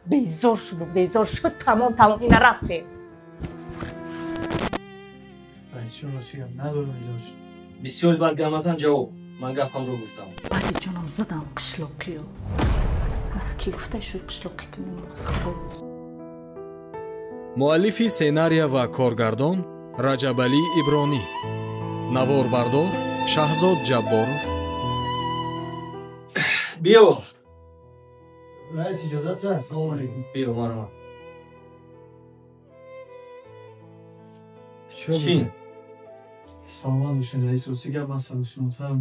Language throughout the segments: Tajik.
Безор шуд, безор шуд, тамом, тамом, ина рафтем. Раисҷон, рости гап надорам илоҷ. Бисёр бад гап назан, ҷавоб. Ман гапамро гуфтам. Баъди ҷонам задам қишлоқиё. Мара ки гуфтай шуд қишлоқӣ кунем. Муаллифи сценария ва коргардон Раҷабалӣ Ибронӣ. Наворбардор Шаҳзод Ҷабборов. Биё. Раис, иҷозат аст? Салом алейкум. Биё, марҳамат. Шин. Саломат бошед, раис. Рости гап ман сарусинотарам.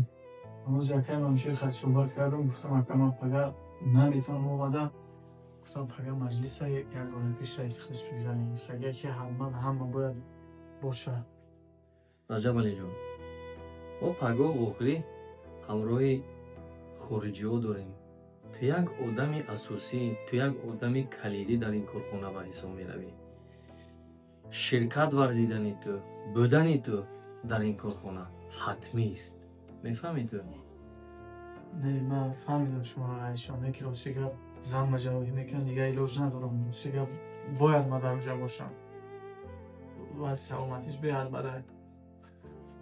Ҳамоз якай мамшир хат суҳбат кардам, гуфтам ака ман пага наметавонам омада. Гуфтам пага маҷлиса як бора пеш раис худаш бигзарем. Гуфтага ки ҳатман ҳама бояд бошад. Раҷабалиҷон, мо пагоҳ вохӯрӣ ҳамроҳи хориҷиҳо дорем. Ту як одами асосӣ, ту як одами калидӣ дар ин корхона ба ҳисоб меравӣ. Ширкат варзидани ту, будани ту дар ин корхона ҳатмист. Мефаҳмӣ ту? Не, ман фаҳмидам шуморо, раисҷон, не ки рости гап зан ма ҷарроҳӣ мекунад, дигар илоҷ надорам. Рости гап бояд ман дар онҷа бошам. Вазъи саломатиш беҳад бад.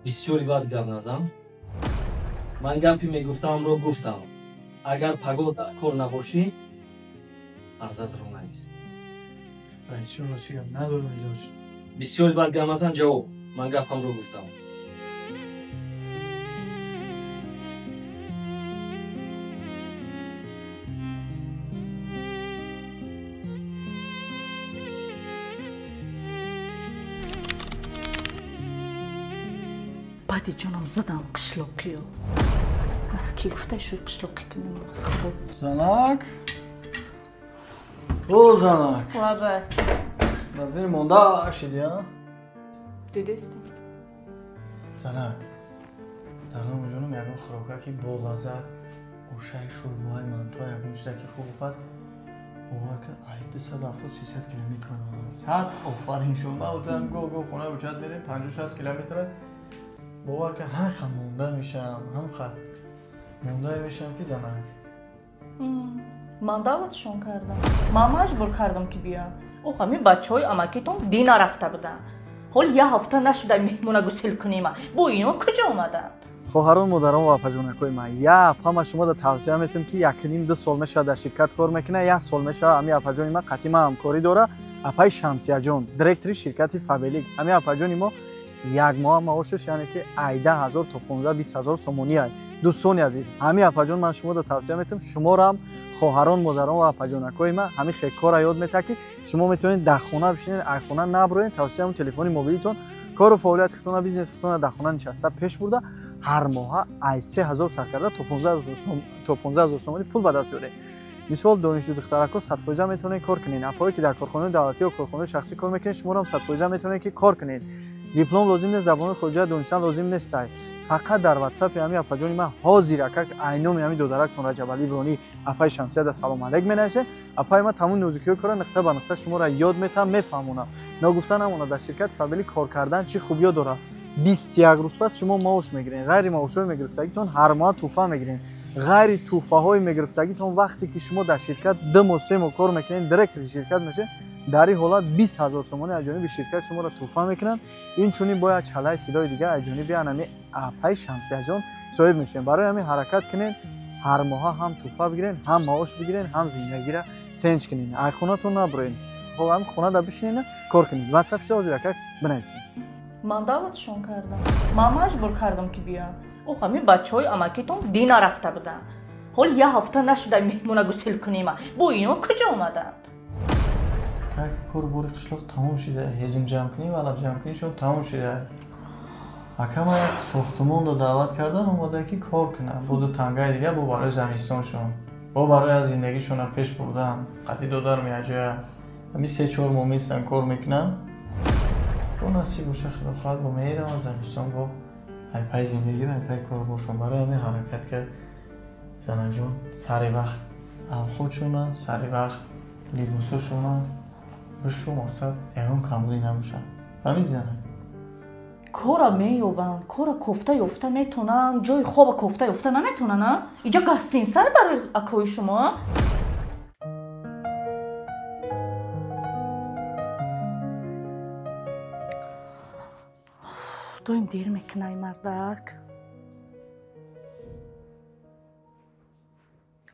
Бисёри бад гап назан. Ман гапи мегуфтамро гуфтам. Агар пагоҳ дар кор набошӣ, арзатро навис. Раисҷон, рости гап надорам илоҷ. Бисёри бад гап назан, ҷавоб. Ман гапамро гуфтам. Баъди ҷонам задам қишлоқиё. Мара ки гуфтай шуд қишлоқӣ кунем. Занак. О, занак. Лабай. Нафир монда шиди, а? Дидистӣ? Занак. Дар номи ҷонам ягон хӯрока ки бо лаззат, ошаи шӯрбои мантуа, ягон чизе ки хуб паст, бовар кун, ай 270-300 километр омадам. Сад офарин шуд. Ман гуфтам гоҳ гоҳ хонаи бучат мерем 50-60 километр. Бовар кун, ҳамха монда мешавам, ҳамха монда мешавам ки занак. Ман даъватшон кардам. Ман маҷбур кардам ки биёянд. О, ҳамин бачаҳои амакитон дина рафта буданд. Ҳол як ҳафта нашуда меҳмона гусел кунема. Бо ино куҷо омаданд? Хоҳарон, модарон ва апаҷонакҳои ман, як ҳама шуморо тавсия метам ки 1.5-2 сол мешавад дар ширкат кор мекунад, як сол мешавад ҳамин апаҷони ман қатъи ман ҳамкорӣ дорад, апаи Шамсияҷон, директори ширкати Фабелик. Ҳамин апаҷони мо як моҳ маошаш яъне ки 10,000 то 15-20,000 сомонӣ аст. Дӯстони азиз, ҳамин апаҷон ман шуморо тавсия метам, шуморо ҳам хоҳарон, модарон ва апаҷонакҳои ман ҳамин хекора ёд метаҳад ки шумо метавонед дар хона бишинед, аз хона наброед, тавсияам телефони мобилитон кору фаъолияти худтона, бизнеси худтона дар хона нишаста пеш бурда, ҳар моҳа аз 3,000 сар карда то 15,000 сомонӣ пул ба даст биёред. Мисол, донишҷӯ духтаракҳо 100% метавонед кор кунед. Апое ки дар корхонаи давлатӣ ё корхонаи шахсӣ кор мекунед, шуморо ҳам 100% метавонед ки кор кунед. Диплом лозим нест, забони хориҷа донистан лозим нест. Фақат дар ватсапи ҳамин апаҷони ман ҳозир акак айноми ҳамин додарактон Раҷабалӣ Ибронӣ апаи Шамсия да салом алейк менависед. Апаи ман тамоми нозукиҳои кора нуқта ба нуқта шуморо ёд метаҳам, мефаҳмонам. Ногуфта намонад, дар ширкати Фабелик кор кардан чӣ хубиё дорад. 21 рӯз пас шумо маош мегиред. Ғайри маошҳои мегирифтагитон ҳар моҳ тӯҳфа мегиред. Ғайри тӯҳфаҳои мегирифтагитон вақте ки шумо дар ширкат 2 моҳ 3 моҳ кор мекунед, директори ширкат мешавед, дар ин ҳолат 20,000 сомонӣ аз ҷониби ширкат шуморо тӯҳфа мекунанд. Инчунин бояд чалаи тиллои дигар аз ҷониби анами апаи Шамсияҷон соҳиб мешавед. Барои ҳамин ҳаракат кунед, ҳар моҳа ҳам тӯҳфа бигиред, ҳам маош бигиред, ҳам зиндагиро тенҷ кунед. Ай хонатон наброед. Хоб ҳам хонада бишинед, кор кунед. Ватсапшо ҳозир акак бинависед. Ман даъватшон кардам. Ман маҷбур кардам ки биёянд. О, ҳамин бачаҳои амакитон дина рафта буданд. Ҳол як ҳафта нашуда меҳмона гусел кунема. Бо ино куҷо омаданд? Як кор бори қишлоқ тамом шуда, ҳезм ҷамъ кунӣ ва алаф ҷамъ кунӣ шон тамом шуда. Ака ман як сохтмонро даъват кардан, омада ки кор кунам. Бо ду тангаи дигар бо барои замистоншон, бо барои аз зиндагишона пеш бурдан. Қатъи додарам якҷоя. Ҳамин 3-4 моҳ местан кор мекунам. Бо насиб боша, худо хоҳад, бо меравам аз замистон, бо айпаи зиндагӣ ва айпаи кор бошам. Барои ҳамин ҳаракат кард занаҷон, сари вақт авхотшона, сари вақт либосошона бишу, мақсад ягон камбудӣ набошад. Фаҳмидӣ занак? Кора меёбанд, кора кофта ёфта метонанд, ҷои хоба кофта ёфта наметонанд, а? Иҷо гастинсар барои акои шумо, а? Доим дер мекунай мардак.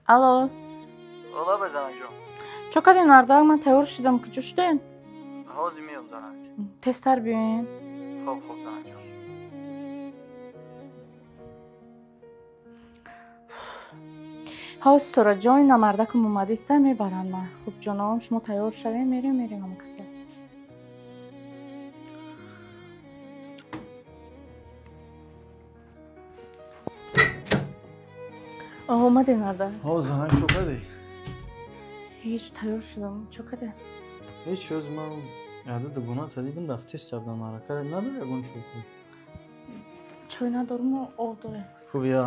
Алло. Ола ба занакҷон. Чо кардем мардак? Ман тайёр шудам. Куҷо шудем? Ҳозир меём занак. Тезтар биёен. Хоб хоб занакҷон. Ҳо ситораҷон, ина мардакам омадиста, мебаранд ман. Хуб ҷоном, шумо тайёр шавем, мерем, мерем ҳама каса. Омадем мардак. Ҳо занак, чо кардӣ? Ҳеҷ, тайёр шудам. Чо кардем? Ҳеҷ, ҳоз ман яда дугоната дидам, рафтиста будам марака. Надори ягон чой? Чой надорум, об дорем. Хуб я.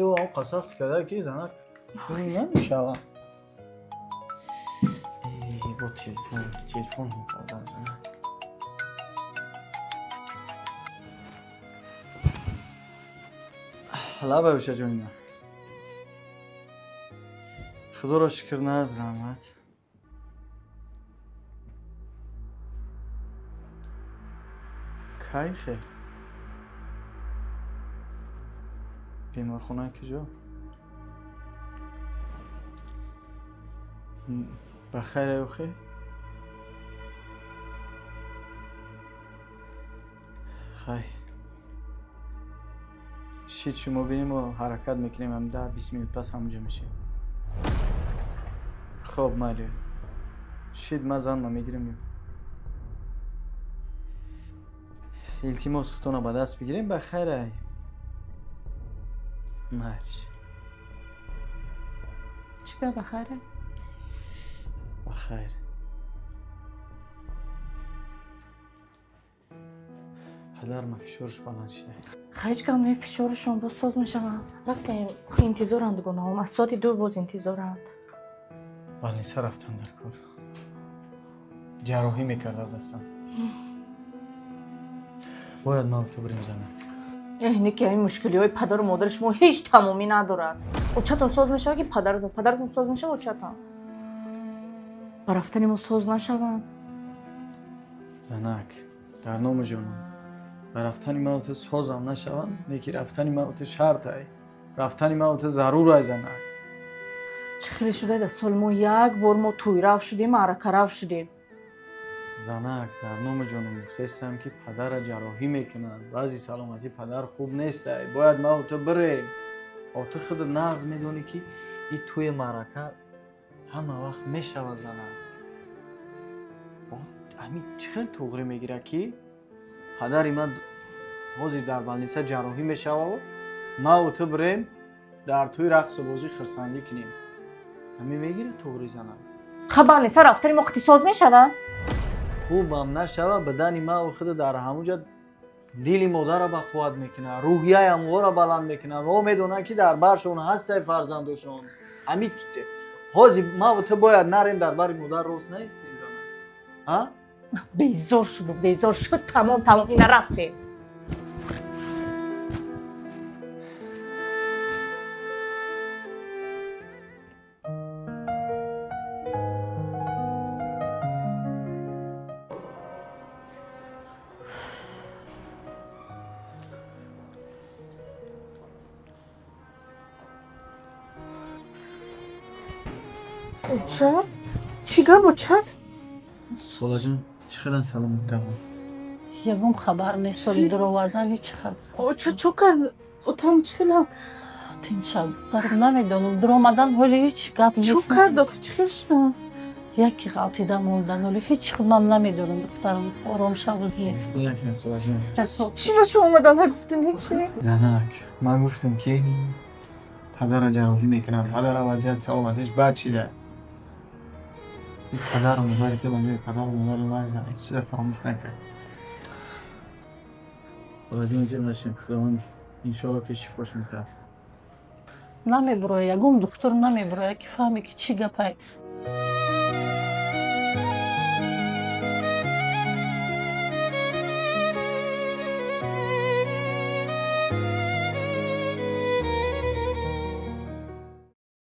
Ё ам қасахт карда ки занак намешава. Бо телефон, телефон мекардам занак. Лаба беша ҷонина. Худоро шукр, наз раҳмат. Кай хел? Беморхона куҷо? Ба хайр ё хел? Хай. Шид шумо бинем мо ҳаракат мекунем, ҳам 10-20 минут пас ҳамонҷо мешем. Хоб майли. Шид ман занма мегирем ё. Илтимос худтона ба даст бигирем, ба хайр ай. Майлиш. Чӣ гап, ба хайр ай? Ба хайр. Падарма фишораш баланд шуда. Ҳеҷ гап не, фишорашон боз соз мешаванд. Рафтем, интизоранд дугонаҳом. Аз соати 2 боз интизоранд. Балниса рафтан дар кор. Ҷарроҳӣ мекарда дастам. Бояд ман ту бирем занак. Не ки ин мушкилиҳои падару модари шумо ҳеҷ тамомӣ надорад. Очатон соз мешавад ки падаратон, падаратон соз мешавад очатон. Ба рафтани мо соз нашаванд. Занак, дар ному ҷонам. Ба рафтани ма ту созам нашаванд, не ки рафтани ма ту шарт ай. Рафтани ма ту зарур ай занак. Чӣ хеле шуда дар соли мо як бор мо тӯйрав шудем, маъракарав шудем. Занак, дар ному ҷонам гуфтаистам ки падара ҷарроҳӣ мекунанд. Баъзи саломатии падар хуб нест ай. Бояд ма ту бирем. Ту худат нағз медонӣ ки ин тӯи маърака ҳама вақт мешавад занак. Ҳамин чӣ хел туғрӣ мегирад ки падари ман ҳозир дар балниса ҷарроҳӣ мешавад, ма ту бирем дар тӯи рақсу бозӣ хирсандӣ кунем. Ҳамин мегирад туғрӣ занак. Ха балниса рафтани мо қити соз мешавад? Хубам нашава, бадани ма худ дар ҳамонҷа дили модарро ба қувват мекунад, рӯҳияи ҳамвора баланд мекунад. Во медонанд ки дар баршон ҳастай фарзандошон. Ҳамин ҳозир ма ту бояд нарем дар бари модар, рост наистем занак. Ҳа? Безор шуд, безор шуд, тамом, тамом, ина рафтем. Оча? Чӣ гап, оча? Холаҷон, чӣ хелан саломат давом? Ягон хабар нест, соли дуровардан ҳеҷ хабар. Оча, чо кард? Отам чӣ хелан? Тинча, дару намедонам. Дуромадан ҳоли ҳеҷ гап нест. Чо кард охи, чӣ хел шуд? Яке ғалтида мондан, ҳоли ҳеҷ худмам намедонам, духтарам. Ором шавуз нест. Накунед, холаҷон. Чӣ ба шумо омадан нагуфтем ҳеҷ? Занак, ман гуфтам ки падара ҷарроҳӣ мекунанд, падара вазъияти саломатиш бад шуда. Падару модари ту ба ҷои падару модари ман занак, чиза фаромӯш накард. Холаҷон, зир нашин, Худованд иншоалло ки шифош медиҳад. Намебурояд, ягон духтур намебурояд ки фаҳме ки чӣ гапай.